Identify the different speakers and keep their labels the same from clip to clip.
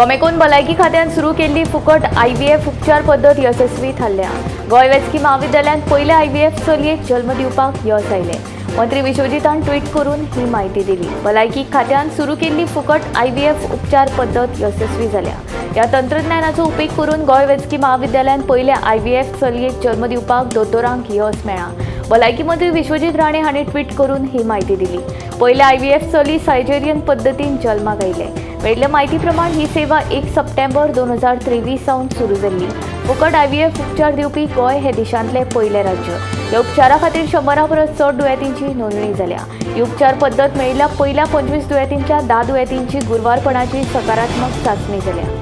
Speaker 1: गोमेकॉन भलायकी खात्यान सुरू केल्ली फुकट आयव्हीएफ उपचार पद्दत येसस्वी थारल्या. गोंय वैजकी म्हाविद्यालयांत पयल्या आयव्हीएफ चलयेक जल्म दिवपाक यश आयलें. मंत्री विश्वजीतान ट्वीट करून ही म्हायती दिली. भलायकी खात्यान सुरू केल्ली फुकट आयव्हीएफ उपचार पद्दत येसस्वी जाल्या. ह्या तंत्रज्ञानाचो उपेग करून गोंय वैजकी म्हाविद्यालयांत पयल्या आयव्हीएफ चलयेक जल्म दिवपाक दोतोरांक यश मेळ्ळां. भलायकी मंत्री विश्वजीत राणे हांणी ट्वीट करून ही म्हायती दिली. पयल्या आयव्हीएफ चली सायजेरियन पद्दतीन जल्माक आयलें. मेळिल्ले म्हायती प्रमाण ही सेवा 1 सप्टेंबर 2023 सावन सुरू जाल्ली. फुकट आयव्हीएफ उपचार दिवपी गोंय हे देशांतलें पयलें राज्य. ह्या उपचारा खातीर 100 परस चड दुयेंतींची नोंदणी जाल्या. ही उपचार पद्दत मेळिल्ल्या पयल्या 25 दुयेंतींच्या 10 दुयेंतींची गुरवारपणाची सकारात्मक चांचणी जाल्या.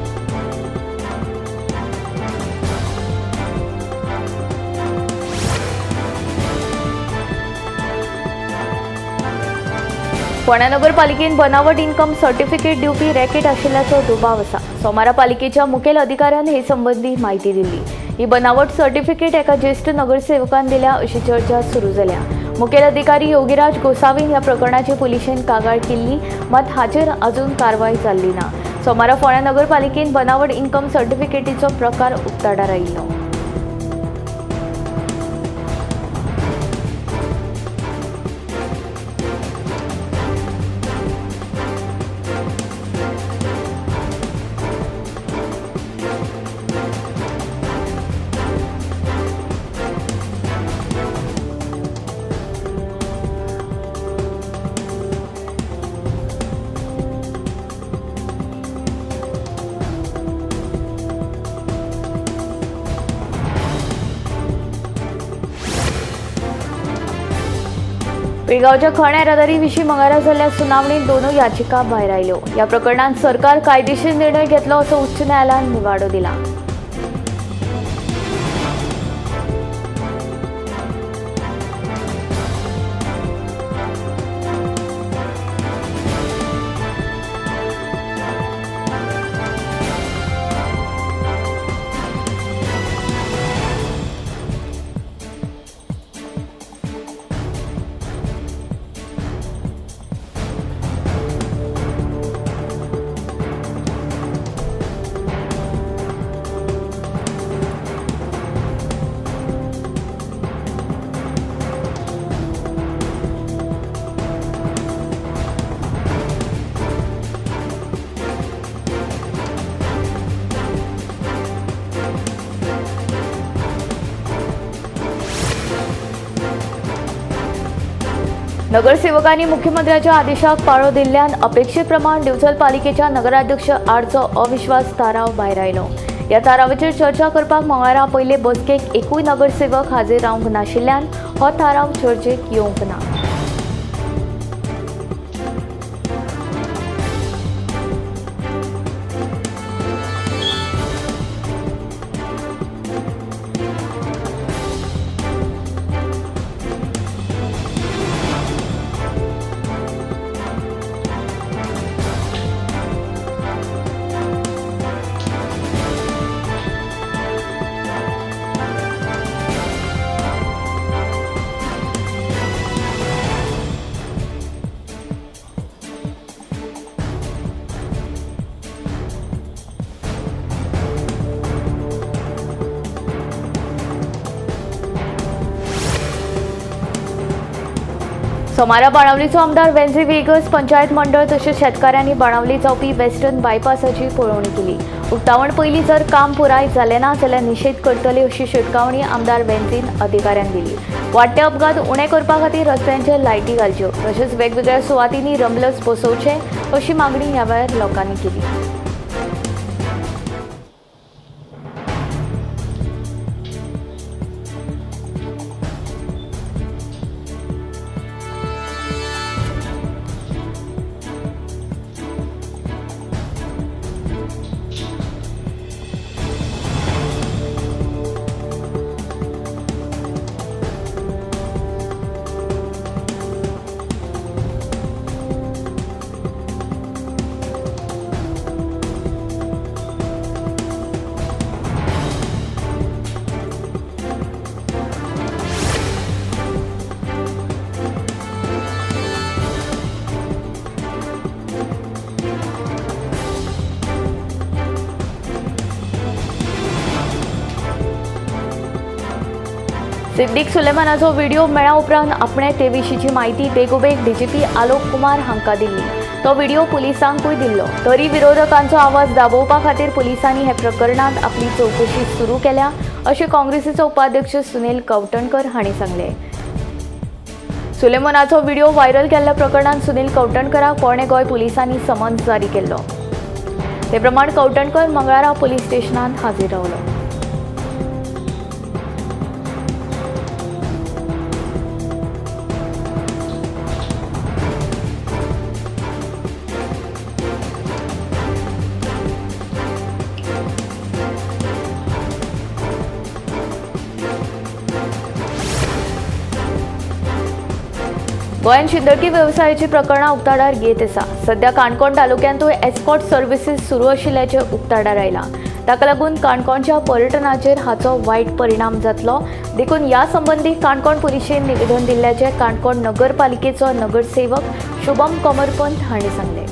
Speaker 1: फोंड्या नगरपालिकेन बनावट इन्कम सर्टिफिकेट दिवपी रॅकेट आशिल्ल्याचो दुबाव आसा. सोमारा पालिकेच्या मुखेल अधिकाऱ्यान हे संबंदी म्हायती दिली. ही बनावट सर्टिफिकेट एका ज्येश्ठ नगरसेवकान दिल्या अशी चर्चा सुरू जाल्या. मुखेल अधिकारी योगीराज गोसावीन ह्या प्रकरणाची पुलिशेन कागाळ केल्ली, मात हाचेर अजून कारवाय जाल्ली ना. सोमारा फोंड्या नगरपालिकेन बनावट इन्कम सर्टिफिकेटीचो प्रकार उक्ताडार आयिल्लो. पिळगांवच्या खण येरादारी विशीं मंगळारा जाल्ल्या सुनावणीत दोनूय याचिका भायर आयल्यो. ह्या प्रकरणांत सरकार कायदेशीर निर्णय घेतलो असो उच्च न्यायालयान निवाडो दिला. नगरसेवकांनी मुख्यमंत्र्याच्या आदेशाक पाळो दिल्ल्यान अपेक्षेप्रमाण दिवचल पालिकेच्या नगराध्यक्ष आडचो अविश्वास थाराव भायर आयलो. ह्या थारावाचेर चर्चा करपाक मंगळारा पयले बसकेक एकूय नगरसेवक हाजीर रावंक नाशिल्ल्यान हो थाराव चर्चेक येवंक ना. सोमारा बाणावलीचो आमदार वेन्झी व्हिएगस पंचायत मंडळ तशेंच शेतकाऱ्यांनी बाणावली जावपी वेस्टर्न बायपासाची पळोवणी केली. उक्तावण पयलीं जर काम पुराय जालें ना जाल्यार निशेध करतले अशी शिटकावणी आमदार वेन्झीन अधिकाऱ्यांक दिली. वाडटे अपघात उणे करपा खातीर रस्त्यांचेर लायटी घालच्यो तशेंच वेगवेगळ्या सुवातींनी रमलस बसोवचे अशी मागणी ह्या वेळार लोकांनी केली. सिद्दीक सुलेमानाचो व्हिडिओ मेळ्ळ्या उपरांत आपणे ते विशींची म्हायती बेगोबेग डीजीपी आलोक कुमार हांकां दिल्ली. तो व्हिडिओ पुलिसांकूय दिल्लो. तरी विरोधकांचो आवाज दाबोवपा खातीर पुलिसांनी हे प्रकरणांत आपली चवकशी सुरू केल्या अशें काँग्रेसीचो उपाध्यक्ष सुनील कवठणकर हांणी सांगलें. सुलेमानाचो व्हिडिओ व्हायरल केल्ल्या प्रकरणांत सुनील कवठणकराक पोरणें गोंय पुलिसांनी समन्स जारी केल्लो. ते प्रमाण कवठणकर मंगळारा पुलीस स्टेशनांत हाजीर रावलो. गोंयांत शिंदळकी वेवसायाची प्रकरणां उक्ताडार येत आसा. सध्या काणकोण तालुक्यांतूय एस्कॉर्ट सर्विसीस सुरू आशिल्ल्याचें उक्ताडार आयलां. ताका लागून काणकोणच्या पर्यटनाचेर हाचो वायट परिणाम जातलो. देखून ह्या संबंदी काणकोण पुलिशेन निवेदन दिल्ल्याचें काणकोण नगरपालिकेचो नगरसेवक शुभम कमरपंत हांणी सांगलें.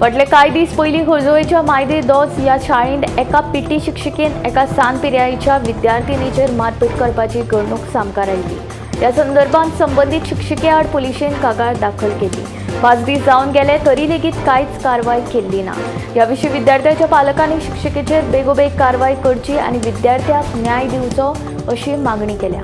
Speaker 1: फाटले कांय दीस पयलीं खोर्जुवेच्या मायदे दोस ह्या शाळेंत एका पीटी शिक्षिकेन एका सान पिरायेच्या विद्यार्थिनीचेर मारपेट करपाची घडणूक सामकार आयली. ह्या संदर्भात संबंदीत शिक्षिके आड पुलिशेन कागाळ दाखल केली. 5 दीस जावन गेले तरी लेगीत कांयच कारवाय केल्ली ना. ह्या विशीं विद्यार्थ्याच्या पालकांनी शिक्षिकेचेर बेगोबेग कारवाय करची आनी विद्यार्थ्याक न्याय दिवचो अशी मागणी केल्या.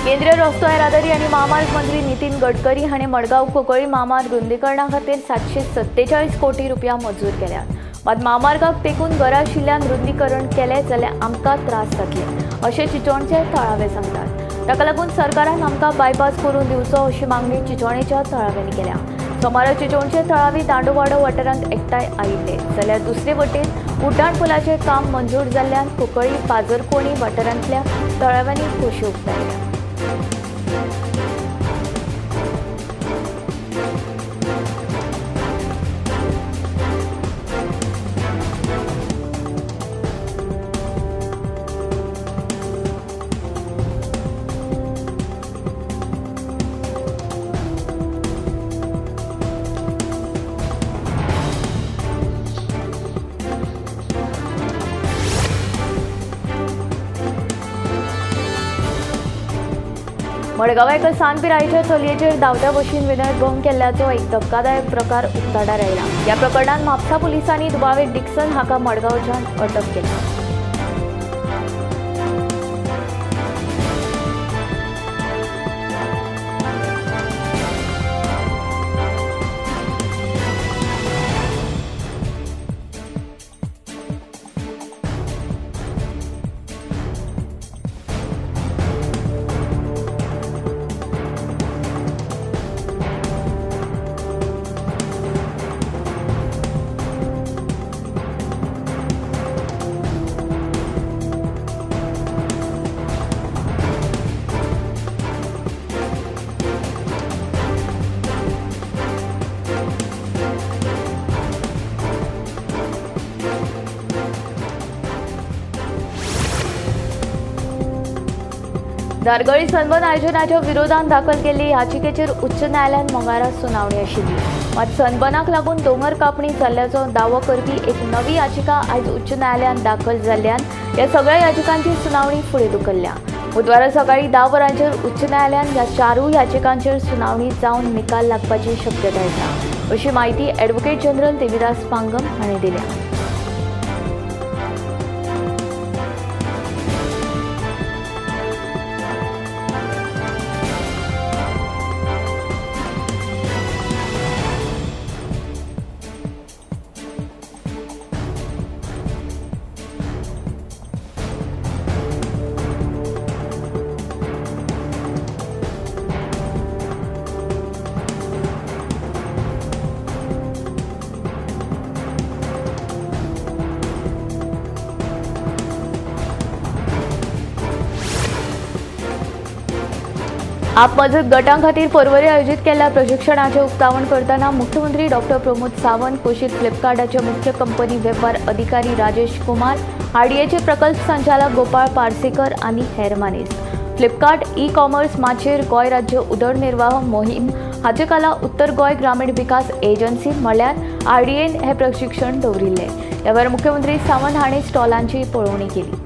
Speaker 1: केंद्रीय रस्तो येरादारी आनी म्हामार्ग मंत्री नितीन गडकरी हांणी मडगांव कुंकळी म्हामार्ग रुंदीकरणा खातीर 747 कोटी रुपया मंजूर केल्यात. मात म्हामार्गाक तेंकून घरां आशिल्ल्यान रुंदीकरण केलें जाल्यार आमकां त्रास जातले अशें चिंचोणचे थळावे सांगतात. ताका लागून सरकारान आमकां बायपास करून दिवचो अशी मागणी चिंचोणेच्या थळाव्यांनी केल्या. सोमारा चिंचोणचे थळावी दांडोवाडो वाठारांत एकठांय आयिल्ले जाल्यार दुसरे वटेन उड्डाण पुलाचें काम मंजूर जाल्ल्यान कुंकळी पाजरकोणी वाठारांतल्या थळाव्यांनी खोशी उक्तायल्या. मडगांवां एका सान पिरायेच्या चलयेचेर धांवत्या बशीन विनयभंग केल्ल्याचो एक धक्कादायक प्रकार उक्ताडार आयला. ह्या प्रकरणांत म्हापसा पुलिसांनी दुबावीत डिक्सन हाका मडगांवच्यान अटक केली. धारगळी सनबर्न आयोजनाच्या विरोधात दाखल केल्ली याचिकेचेर उच्च न्यायालयान मंगळारा सुनावणी आशिल्ली. मात सनबर्नाक लागून दोंगर कापणी जाल्ल्याचो दावो करपी एक नवी याचिका आयज उच्च न्यायालयान दाखल जाल्ल्यान ह्या सगळ्या याचिकांची सुनावणी फुडें धुकल्ल्या. बुधवारा सकाळी 10 वरांचेर उच्च न्यायालयान ह्या चारूय याचिकांचेर सुनावणी जावन निकाल लागपाची शक्यताय आसा, अशी माहिती ॲडव्होकेट जनरल देविदास पांगम हांणी दिल्या. आप मजत गटां खातीर पर्वरी आयोजीत केल्ल्या प्रशिक्षणाचें उक्तावण करतना मुख्यमंत्री डॉक्टर प्रमोद सावंत, कुशीक फ्लिपकार्टाचे मुख्य कंपनी वेव्हार अधिकारी राजेश कुमार, आरडीएचे प्रकल्प संचालक गोपाळ पार्सेकर आनी हेर मानेस्त. फ्लिपकार्ट ई कॉमर्स माचयेर गोंय राज्य उदरनिर्वाह मोहीम हाचे खाला उत्तर गोंय ग्रामीण विकास एजन्सी म्हळ्यार आरडीएन हें प्रशिक्षण दवरिल्लें. ह्या वेळार मुख्यमंत्री सावंत हांणी स्टॉलांची पळोवणी केली.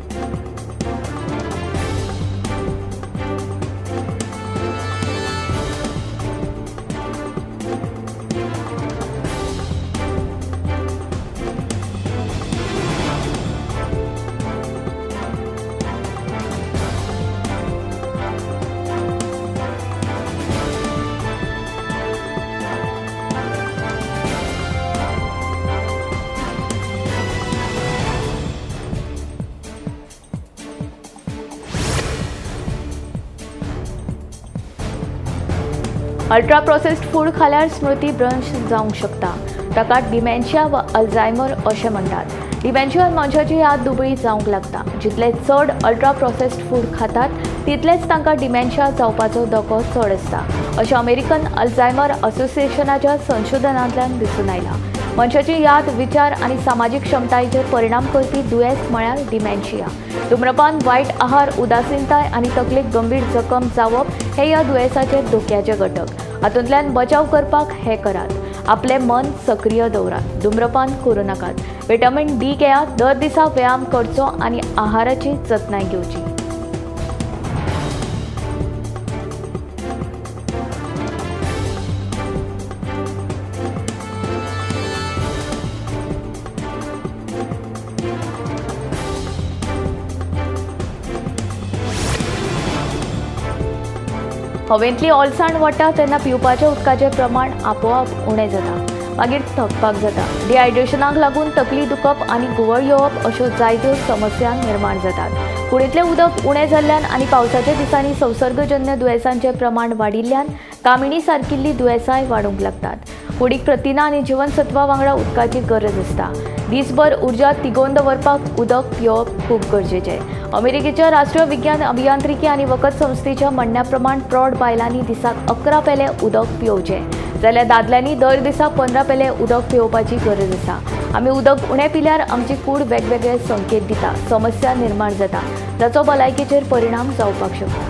Speaker 1: अल्ट्रा प्रोसेस्ड फूड खाल्यार स्मृती भ्रंश जावंक शकता. ताका डिमेन्शिया वा अल्झायमर अशें म्हणटात. डिमेन्शियान मनशाची याद दुबळी जावंक लागता. जितले चड अल्ट्रा प्रोसेस्ड फूड खातात तितलेच तांकां डिमेन्शिया जावपाचो धोको चड आसता, अशें अमेरिकन अल्झायमर असोसिएशनाच्या संशोधनांतल्यान दिसून आयलां. मनशाची याद, विचार आनी सामाजीक क्षमतायेचेर परिणाम करपी दुयेंस म्हळ्यार डिमेन्शिया. धूम्रपान, वायट आहार, उदासीनताय आनी तकलेक गंभीर जखम जावप हे ह्या दुयेंसाचे धोक्याचे घटक. हातूंतल्यान बचाव करपाक हें करात. आपलें मन सक्रीय दवरात. धूम्रपान करूं नाकात. विटामीन डी घेयात. दर दिसा व्यायाम करचो आनी आहाराची जतनाय घेवची. हवेंतली ओलसाण वता तेन्ना पिवपाच्या उदकाचें प्रमाण आपोआप उणें जाता, मागीर थकपाक जाता. डिहायड्रेशनाक लागून तकली दुखप आनी घुंवळ येवप अश्यो जायत्यो समस्या निर्माण जातात. कुडींतलें उदक उणें जाल्ल्यान आनी पावसाच्या दिसांनी संसर्गजन्य दुयेंसांचें प्रमाण वाडिल्ल्यान कामिणी सारकिल्लीं दुयेंसांय वाडूंक लागतात. कुडीक प्रथिनां आनी जिवनसत्वां वांगडा उदकाची गरज आसता. दिसभर उर्जा तिगोवन दवरपाक उदक पिवप खूब गरजेचें. अमेरिकेच्या राष्ट्रीय विज्ञान अभियांत्रिकी आनी वखद संस्थेच्या म्हणण्या प्रमाण प्रौढ बायलांनी दिसाक 11 पेले उदक पिवचें, जाल्यार दादल्यांनी दर दिसा 15 पेले उदक पिवपाची गरज आसा. आमी उदक उणें पिल्यार आमची कूड वेगवेगळे संकेत दिता, समस्या निर्माण जाता, जाचो भलायकेचेर परिणाम जावपाक शकता.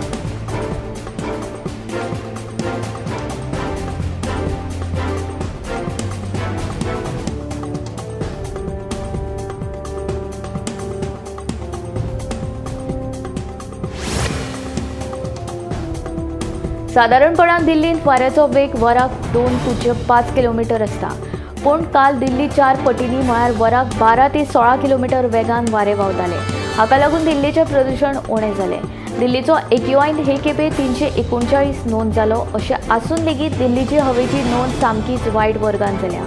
Speaker 1: सादारणपणान दिल्लींत वाऱ्याचो वेग वराक 2.05 किलोमिटर आसता, पूण काल दिल्ली 4 पटींनी म्हळ्यार वराक 12 ते 16 किलोमिटर वेगान वारें व्हांवतालें. हाका लागून दिल्लीचें प्रदूशण उणें जालें. दिल्लीचो एक्यूआयन हे खेपे 339 नोंद जालो. अशें आसून लेगीत दिल्लीची हवेची नोंद सामकीच वायट वर्गांत जाल्या.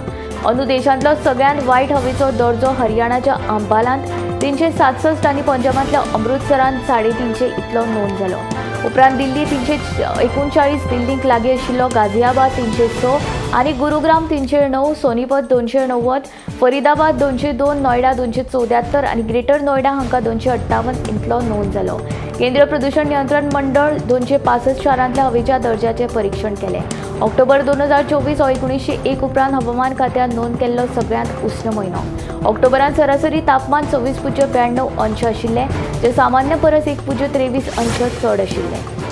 Speaker 1: अंदू देशांतलो सगळ्यांत वायट हवेचो दर्जो हरियाणाच्या अंबालांत 367 आनी पंजाबांतल्या अमृतसरांत 350 इतलो नोंद जालो. उपरांत दिल्ली 339, दिल्लीक लागीं आशिल्लो गाझियाबाद 306 आनी गुरुग्राम 309, सोनीपत 290, फरीदाबाद 202, नोयडा 274 आनी ग्रेटर नोयडा हांकां 258 इतलो नोंद जालो. केंद्रीय प्रदूशण नियंत्रण मंडळ 265 शारांतल्या हवेच्या दर्जाचें परीक्षण केलें. ऑक्टोबर 2024 हो 1901 उपरांत हवामान खात्यान नोंद केल्लो सगळ्यांत उश्ण म्हयनो. ऑक्टोबरांत सरासरी तापमान 26.92 अंश आशिल्लें, जें सामान्य परस 1.23 अंश चड आशिल्लें.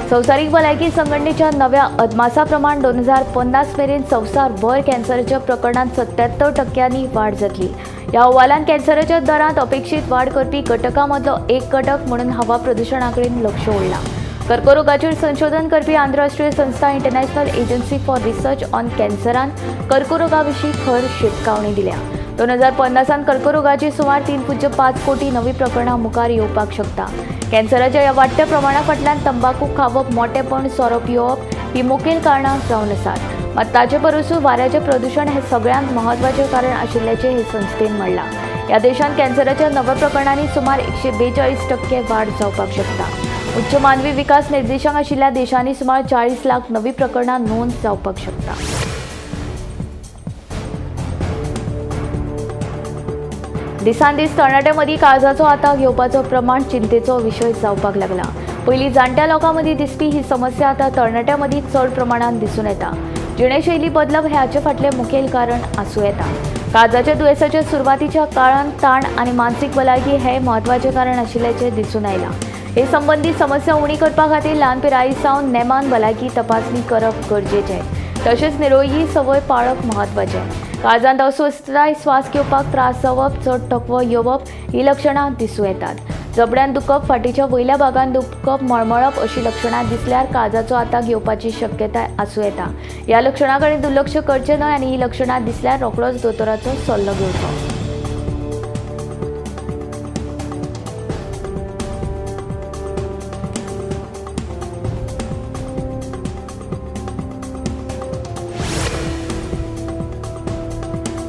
Speaker 1: संवसारीक भलायकी संघटनेच्या नव्या अदमासा प्रमाण 2050 मेरेन संवसारभर कॅन्सराच्या प्रकरणांत 77% वाड जातली. ह्या अहवालान कॅन्सराच्या दरांत अपेक्षीत वाड करपी घटकां मदलो एक घटक म्हणून हवा प्रदुशणा कडेन लक्ष ओडलां. कर्करोगाचेर संशोधन करपी आंतरराष्ट्रीय संस्था international agency for research on कॅन्सरान कर्करोगा विशीं खर शिटकावणी दिल्या. 2050 कर्करोगाची सुमार 3.5 कोटी नवी प्रकरणां मुखार येवपाक शकता. कॅन्सराच्या ह्या वाडट्या प्रमाणा फाटल्यान तंबाकू खावप, मोटेपण, सोरो पिवप ही मुखेल कारणां जावन आसात. मात ताचे परसूय वाऱ्याचें प्रदुशण हें सगळ्यांत म्हत्वाचें कारण आशिल्ल्याचें हे संस्थेन म्हणलां. ह्या देशांत कॅन्सराच्या नव्या प्रकरणांनी सुमार 142% वाड जावपाक शकता. उच्च मानवी विकास निर्देशांक आशिल्ल्या देशांनी सुमार 40 लाख नवी प्रकरणां नोंद जावपाक शकता. दिसान दीस तरणाट्यां मदीं काळजाचो आताक घेवपाचो प्रमाण चिंतेचो विशय जावपाक लागला. पयलीं जाणट्या लोकां मदीं दिसपी ही समस्या आतां तरणाट्यां मदीं चड प्रमाणांत दिसून येता. जिणेशैली बदलप हें हाचे फाटलें मुखेल कारण आसूं येता. काळजाच्या दुयेंसाच्या सुरवातीच्या काळांत ताण आनी मानसीक भलायकी हें म्हत्वाचें कारण आशिल्ल्याचें दिसून आयलां. हे संबंदी समस्या उणी करपा खातीर ल्हान पिराये सावन नेमान भलायकी तपासणी करप गरजेचें, तशेंच निरोगी संवय पाळप म्हत्वाचें. काळजांत अस्वस्थताय, श्वास घेवपाक त्रास जावप, चड थकवो येवप ही लक्षणां दिसूं येतात. जबड्यान दुखप, फाटीच्या वयल्या भागान दुखप, मळमळप अशी लक्षणां दिसल्यार काळजाचो आताक येवपाची शक्यताय आसूं येता. ह्या लक्षणां कडेन दुर्लक्ष करचें न्हय आनी ही लक्षणां दिसल्यार रोखडोच दोतोराचो सल्लो घेवचो.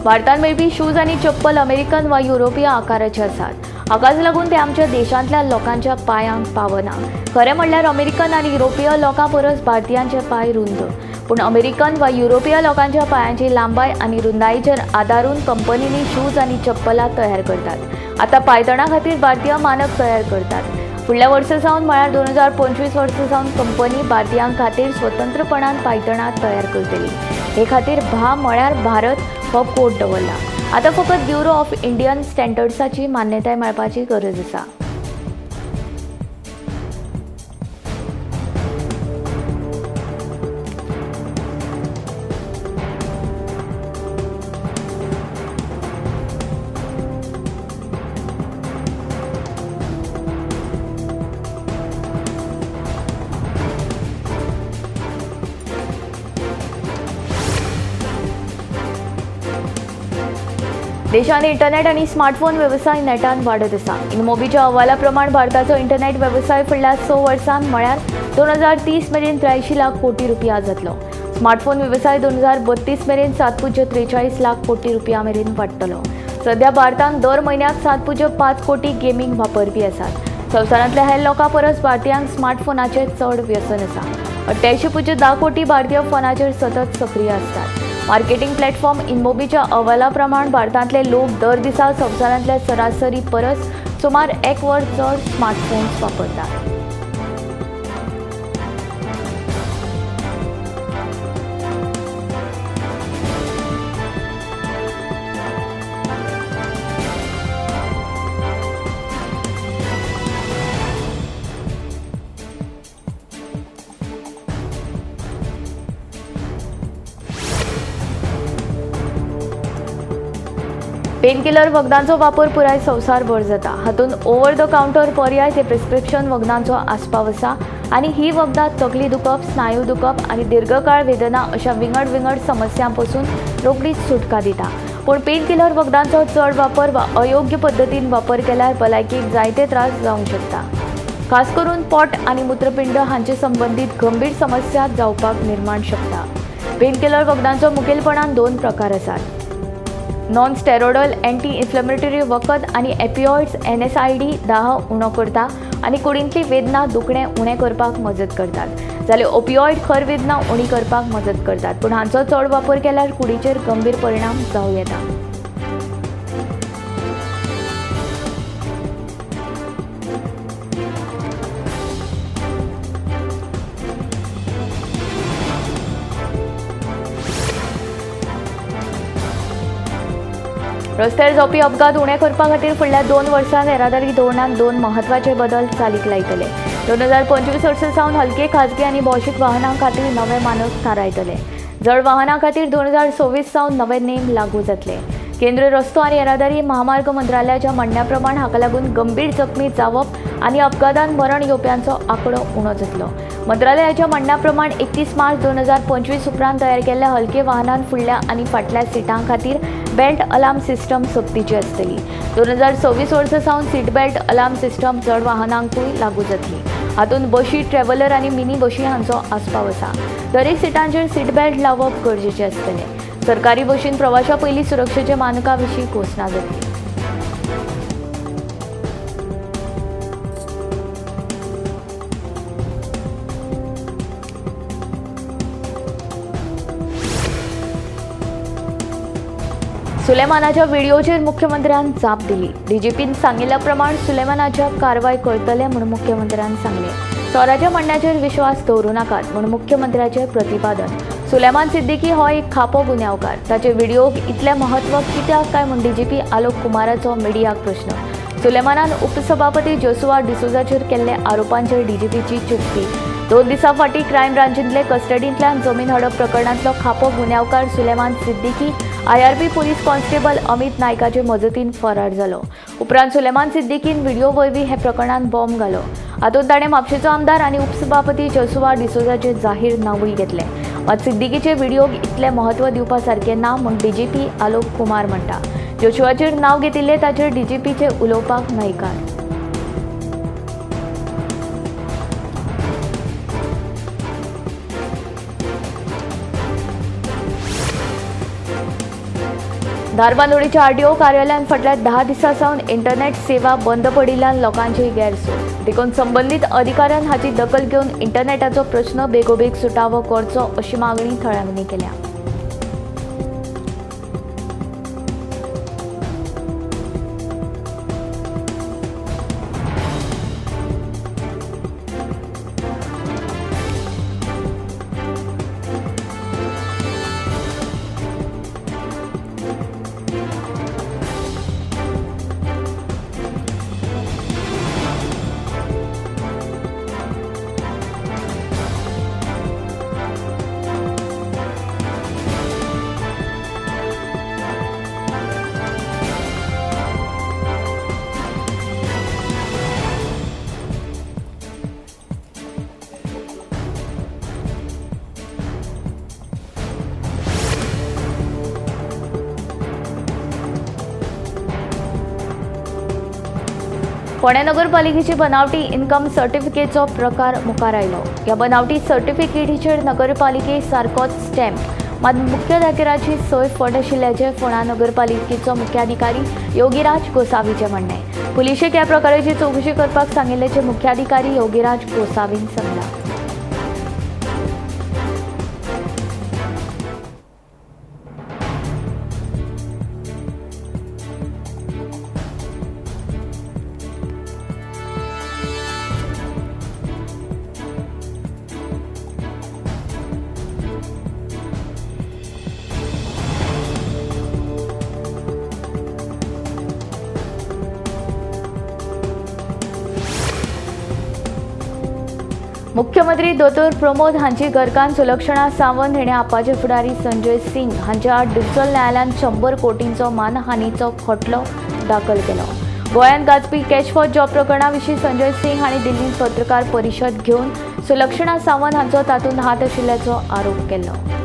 Speaker 1: भारतांत मेळपी शूज आनी चप्पल अमेरिकन वा युरोपीय आकाराचे आसात. हाकाच लागून ते आमच्या देशांतल्या लोकांच्या पांयांक पावना. खरें म्हणल्यार अमेरिकन आनी युरोपीय लोकां परस भारतीयांचे पांय रुंद, पूण अमेरिकन वा युरोपीय लोकांच्या पांयांची लांबाय आनी रुंदायेचेर आदारून कंपनींनी शूज आनी चप्पलां तयार करतात. आतां पांयतणां खातीर भारतीय मानक तयार करतात. फुडल्या वर्सा सावन म्हळ्यार 2025 वर्सा सावन कंपनी भारतीयां खातीर स्वतंत्रपणान पांयतणां तयार करतली. हे खातीर भा म्हळ्यार भारत हो कोड दवरला. आतां फकत ब्युरो ऑफ इंडियन स्टँडर्ड्साची मान्यताय मेळपाची गरज आसा. देशांत इंटरनेट आनी स्मार्टफोन वेवसाय नेटान वाडत आसा. इनमोबीच्या अहवाला प्रमाण भारताचो इंटरनेट वेवसाय फुडल्या 6 वर्सांत म्हळ्यार 2030 मेरेन 83 लाख कोटी रुपया जातलो. स्मार्टफोन वेवसाय 2032 मेरेन 7.43 लाख कोटी रुपया मेरेन वाडटलो. सध्या भारतांत दर म्हयन्याक 7.5 कोटी गेमींग वापरपी आसात. संवसारांतल्या हेर लोकां परस भारतीयांक स्मार्टफोनाचें चड व्यसन आसा. 88.10 कोटी भारतीय फोनाचेर सतत सक्रीय आसतात. मार्केटिंग प्लॅटफॉर्म इनमोबीच्या अहवाला प्रमाण भारतांतले लोक दर दिसा संवसारांतल्या सरासरी परस सुमार 1 वर चड स्मार्टफोन्स वापरतात. पेनकिलर वखदांचो वापर पुराय संवसारभर जाता. हातूंत ओव्हर the counter पर्याय ते प्रिस्क्रिप्शन वखदांचो आस्पाव आसा आनी ही वखदां तकली दुखप, स्नायू दुखप आनी दीर्घकाळ वेदना अशा विंगड विंगड समस्यां पसून रोखडीच सुटका दिता. पूण पेनकिलर वखदांचो चड वापर वा अयोग्य पद्दतीन वापर केल्यार भलायकेक जायते त्रास जावंक शकता. खास करून पोट आनी मूत्रपिंड हांचे संबंदीत गंभीर समस्या जावपाक निर्माण शकता. पेनकिलर वखदांचो मुखेलपणान 2 प्रकार आसात. नॉन स्टेरॉयडल एंटी इन्फ्लेमेटरी वखद आनी एपिऑइड्स NSAID दाह उणो करता आनी कुडींतली वेदना दुखणें उणें करपाक मजत करतात, जाल्यार ओपिऑइड खर वेदना उणी करपाक मजत करतात. पूण हांचो चड वापर केल्यार कुडीचेर गंभीर परिणाम जावं येता. रस्त्यार जावपी अपघात उणे करपा खातीर फुडल्या 2 वर्सांत येरादारी धोरणांत 2 म्हत्वाचे बदल चालीक लायतले. 2025 वर्सा सावन हलके खाजगी आनी भौशीक वाहनां खातीर नवे मानक थारायतले. जड वाहनां खातीर 2026 सावन नवे नेम लागू जातले. केंद्रीय रस्तो आनी येरादारी महामार्ग मंत्रालयाच्या म्हणण्या प्रमाण हाका लागून गंभीर जखमी जावप आनी अपघातान मरण येवप्यांचो आंकडो उणो जातलो. मंत्रालयाच्या म्हणण्या प्रमाण 31 मार्च 2025 उपरांत तयार केल्ल्या हलके वाहनान फुडल्या आनी फाटल्या सिटां खातीर बेल्ट अलार्म सिस्टम सक्तीची आसतली. 2026 वर्सा सावन सीट बेल्ट अलार्म सिस्टम जड वाहनांकूय लागू जातली. हातूंत बशी, ट्रॅव्हलर आनी मिनी बशी हांचो आस्पाव आसा. दरेक सिटांचेर सीट बेल्ट लावप गरजेचें आसतलें. सरकारी बशीन प्रवाशां पयलीं सुरक्षेच्या मानकां विशीं घोशणा जातली. सुलेमानाच्या व्हिडिओचेर मुख्यमंत्र्यान जाप दिली. डीजीपीन सांगिल्ल्या प्रमाण सुलेमानाच्या कारवाय करतले म्हूण मुख्यमंत्र्यान सांगलें. चोराच्या म्हणण्याचेर विश्वास दवरूं नाकात म्हूण मुख्यमंत्र्याचें प्रतिपादन. सुलेमान सिद्दीकी हो एक खापो गुन्यांवकार. ताचे व्हिडिओक इतलें म्हत्व कित्याक काय म्हूण डीजीपी आलोक कुमाराचो मिडियाक प्रश्न. सुलेमानान उपसभापती जोसुआ डिसोजाचेर केल्ले आरोपांचेर डीजीपीची चुप्पी. 2 दिसां फाटीं क्रायम ब्रांचींतले कस्टडींतल्यान जमीन हडप प्रकरणांतलो खापो गुन्यांवकार Suleman Siddiqui IRB police constable Amit नायकाचे मजतीन फरार जालो. उपरांत सुलेमान सिद्दीकीन व्हिडिओ वरवीं हे प्रकरणांत बॉम्ब घालो. हातूंत ताणें म्हापशेचो आमदार आनी उपसभापती जोसुआ डिसोजाचें जाहीर नांवूय घेतलें. मात सिद्दीकीचे व्हिडिओक इतलें म्हत्व दिवपा सारकें ना म्हूण डीजीपी आलोक कुमार म्हणटा. जोशुआचेर नांव घेतिल्लें ताचेर डीजीपीचे उलोवपाक न्हयकार. धारबांदोडेच्या आरटीओ कार्यालयान फाटल्या 10 दिसां सावन इंटरनेट सेवा बंद पडिल्ल्यान लोकांची गैरसोय. देखून संबंदीत अधिकाऱ्यान हाची दखल घेवन इंटरनेटाचो प्रश्न बेगोबेग सुटावो करचो अशी मागणी थळाव्यांनी केल्या. फोंडें नगरपालिकेची बनावटी इन्कम सर्टिफिकेटचो प्रकार मुखार आयलो. ह्या बनावटी सर्टिफिकेटीचेर नगरपालिके सारकोच स्टॅम्प मात मुख्याधिकाऱ्याची सय फट आशिल्ल्याचें फोंडा नगरपालिकेचो मुख्याधिकारी योगीराज गोसावीचें म्हणणें. पुलिशेक ह्या प्रकाराची चवकशी करपाक सांगिल्ल्याचें मुख्याधिकारी योगीराज गोसावीन सांगलां. मुख्यमंत्री दोतोर प्रमोद हांची घरकान्न सुलक्षणा सावंत हिणें आपाचे फुडारी संजय सिंग हांच्या आड दिवचल न्यायालयान 100 कोटींचो मानहानीचो खटलो दाखल केलो. गोंयांत गाजपी कॅश फॉर जॉब प्रकरणा विशीं संजय सिंग हांणी दिल्लींत पत्रकार परिशद घेवन सुलक्षणा सावंत हांचो तातूंत हात आशिल्ल्याचो आरोप केलो.